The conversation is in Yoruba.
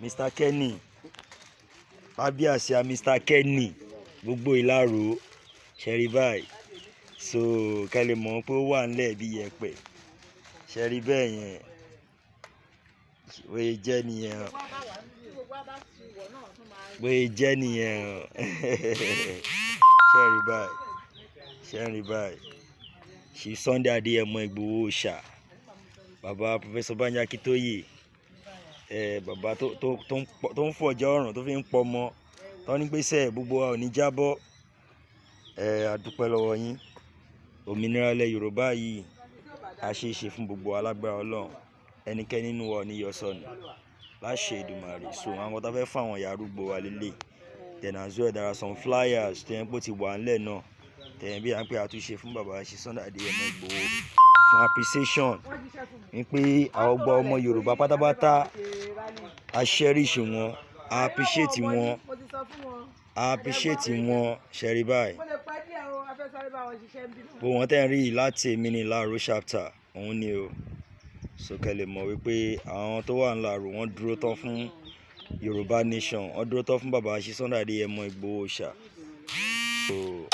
Mr Kenny, lábẹ́ àsíá Mr Kenny, gbogbo Ìlaró, ṣẹ́rí báyìí. So kẹ́ lè mọ̀ pé ó wà ńlẹ̀ bí yẹ̀pẹ̀. Ṣẹ́rí bẹ́ẹ̀ yẹn, bóyá jẹ́ nìyẹn, bóyá jẹ́ nìyẹn. Ṣẹ́rí báyìí, ṣẹ́rí báyìí. Chief Sunday Adéyẹmọ Ìgbòho Òòṣà, bàbá Professor Banji Akíntóyè, ẹ bàbá tó ń fọ̀jọ́ ọ̀ràn tó fi ń pọmọ tó ní gbèsè, gbogbo wa ò ní jábọ́. Ẹ a dúpẹ́ lọ́wọ́ yín. Òmìnira ilẹ̀ Yorùbá yìí a ṣe é ṣe fún gbogbo alágbára Ọlọ́run, ẹnikẹ́ni nínú wa ò ní yọ sọnù láṣẹ Èdùmàrè. So àwọn tó fẹ́ fún àwọn ìyá arúgbó wa lélẹ̀. Then as well, there are some flyers tó yẹn pé ó ti wà ńlẹ̀ náà tẹ̀yìn bí à ń pè àtúnṣe fún bàbá Chief Sunday Adéyẹmọ Ìgbòho fún appreciation ní pé àwọn ọgbà ọmọ Yorùbá pátápátá, a cherish wọn, a appreciate wọn, a appreciate wọn. Ṣẹ̀rí báyìí, bó wọn tẹ́ ń rí yìí láti èmi ní Ìlaró chapter òun ni o. So kẹ́ lè mọ̀ wípé àwọn tó wà n'Ìlaró, wọ́n dúró tán fún Yorùbá nation, wọ́n dúró tán fún bàbá Chief Sunday Adéyẹmọ Ìgbòho Òòṣà. So